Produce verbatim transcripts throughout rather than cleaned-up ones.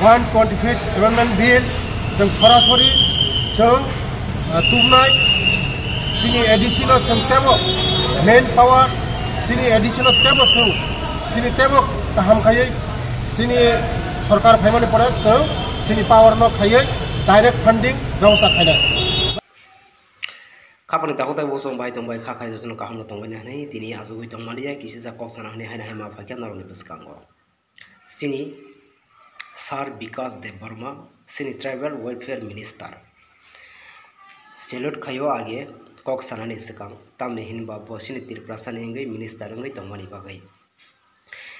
One twenty-five Amendment Bill chwng sorasori chwng, ah, tubnai. Chini A D C no chwng tebo main power, chini A D C no tebo chwng, chini tebo kaham khaiwi, chini sorkar phaimani pore chwng chini power no khaiwi direct funding bebosta khainai. Khapani takhuk tai bosong bai tong bai kha khai jotono kaham no tongmani hinwi tini achugwi tongmani ya, kisisa kok sana hinwi haino hai ma phaikha norokni bwskango. Chini Sir Bikash Debbarma, chini Tribal Welfare Minister. Salute khaio age kok sanani swkang, tamni hinba bo chini Tiprasani wngwi minister wngwi tongmani bagwi.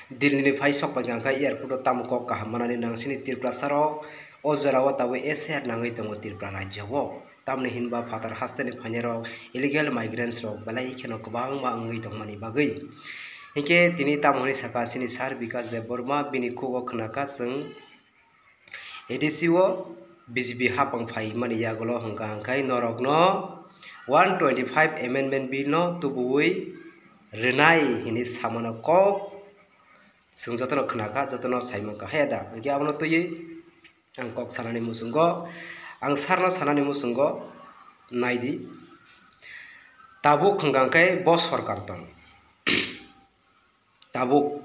Delhi ni phai sok pai kha khe airport o tamo kok kaham manani nang chini Tiprasa rok o jora o tabuk S I R nangwi tongo Tripura rajyo o. Tamni hinba phatar hasteni phainairok, illegal migrants rok belai kheno kwbangma wngwi tongmani bagwi. Hinkhe tini tamo hwnwi sakha chini Sir Bikash Debbarma, bini khugo khwnakha chwng A D C o B J P hapang phaimani yagulo hwnkha hwnkhe norokno one twenty-five Amendment Bill no tubuwi rwnai hinwi samano kok chwng jotono khwnakha, jotono saimankha. Haya da? Hinkhe abono twiwi ang kok sanani muchungo, ang sarno sanani muchungo, naidi. Tabuk hwnkha khe bo sorkar tong. Tabuk,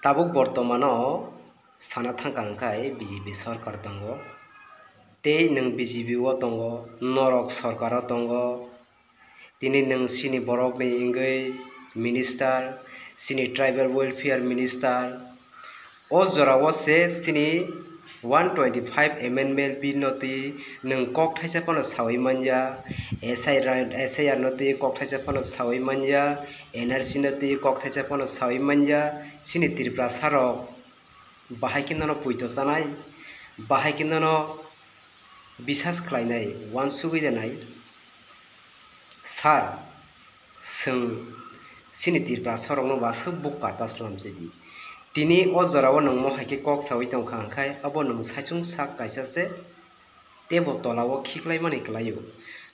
tabuk bortomano sana thangkha hwnkhe B J P sorkar tongo. Tei nwng B J P o tongo, norok sorkaro tongo. Tini nwng chini borokni wngwi minister, chini tribal welfare minister. O jorao se chini one twenty-five Amendment Bill no twi nwng kok thaisa phano sawi manya, S I R, S I R no twi kok thaisa phano sawi manya, N R C no twi kok thaisa phano sawi manya, chini Tiprasa rok bahai khe nono puito chanai, bahai khe nono bisas khlainai, uansugwi rwnai. Sir, chwng chini Tiprasa rokno bo aswk bukka ta slam se di. Tini o jorao nwng mo hai khe kok sawi tong kha, hwnkhe abo nwng saichung sak kaisa se tebo tola o khiklaimani kwlaio.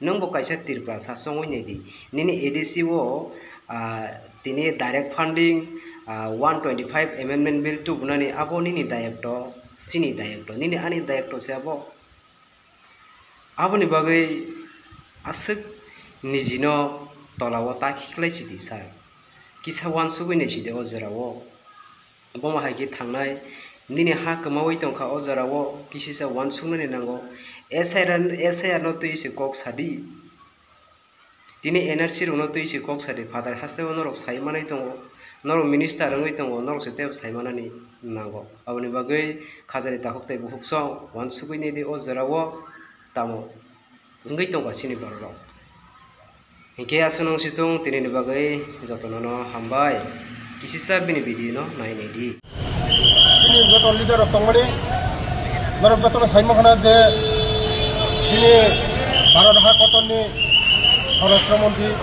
Nwng bo kaisa Tiprasa chongwi nai di. Nini A D C o, ah, tini direct funding, ah, one twenty-five Amendment Bill tubunani abo nini dayokto, chini dayokto, nini ani dayokto se abo. Aboni bagwi aswk nijino tola o ta khiklai sidi sir. Kisa uansugwi nai sidi o jorao. Bomo hai khe thangnai, nini ha kwmaui tongkha o jorao, kisisa uansuknani nango. S I R, S I R no twi se kok sadi. Tini N R C rokno twi se kok sadi, phatar hasteo norok sai manwi tongo, norok minister wngwi tongo, norok se tebo sai manani nango. Aboni bagwi khajani takhuk tei bukhuk song uansugwi nai di o jorao tamo wngwi tongkha chini bororok. Hinkhe aswk nung situng tinini bagwi jotono no hambai. Kisisa bini video no nai nai di. Chini joto leader rok tongmani, norok jotono sai mankha je chini Bharat ha kotorni Swarashtra Montri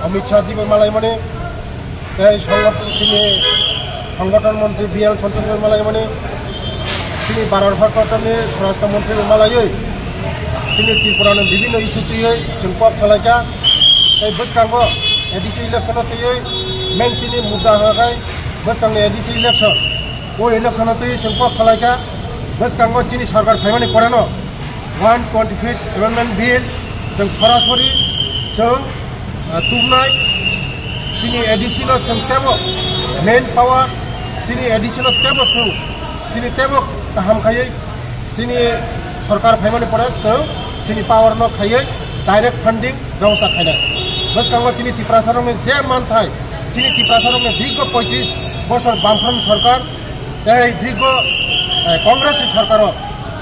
Amit Shah ji bai malaimani, tei songothon, chini Songothon Montri B L Santosh bai malaimani, chini Bharat ha kotorni Swarashtra Montri bai malaiwi chini Tripura ni bibhinno issue twiwi chwng kok salaikha. Tei bwskango A D C election o twiwi main chini mudda hwnkha khe bwskangni A D C election. O election o twiwi chwng kok salaikha. Bwskango chini sarkar phaimani poreno one twenty-fifth Amendment Bill chwng sorasori chwng, ah, tubnai. Chini A D C no chwng tebo main power, chini A D C no tebo chwng, chini tebo kaham khaiwi chini sorkar phaimani pore chwng chini power no khaiwi direct funding bebosta khainai. Bwskango chini Tiprasa rokni je manthai, chini Tiprasa rokni dirgho poitris bosor Bamfront sorkar tei dirgho, eh, Congress ni sorkaro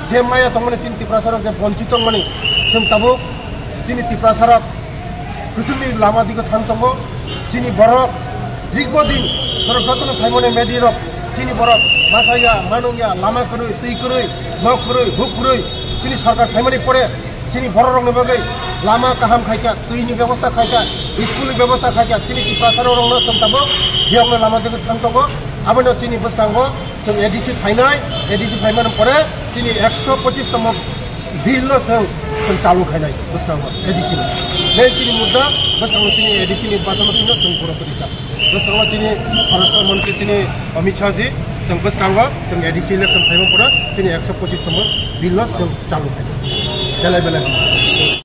je maya tongmani chini Tiprasa rok je bonchit tongmani, chwng tabuk chini Tiprasa rok kwchwngni lama digo thang tongo. Chini borok dirgho din, borok jotono saimano media rok, chini borok masa ya, manung ya, lama kwrwi, twi kwrwi, nok kwrwi, huk kwrwi, chini sorkar phaimani pore chini borok rokni bagwi lama kaham khaikha, twini bebosta khaikha, school ni bebosta khaikha, chini Tiprasa rok rokno chwng tabuk biyokno lama digo thang tongo. Abono chini bwskango chwng A D C phainai, A D C phaimani pore chini ekso pochis tomo bill no chwng, chwng chalu khainai bwskango A D C ni. Main chini mudda bwskango chini A D C ni bachano tino chwng pura puri kha. Bwskango chini Swarashtra Montri chini Amit Shah ji, Chwng bwskango chwng A D C election phaima pura chini ekso pochis tongma bill no chwng chalu khai. Belai belai.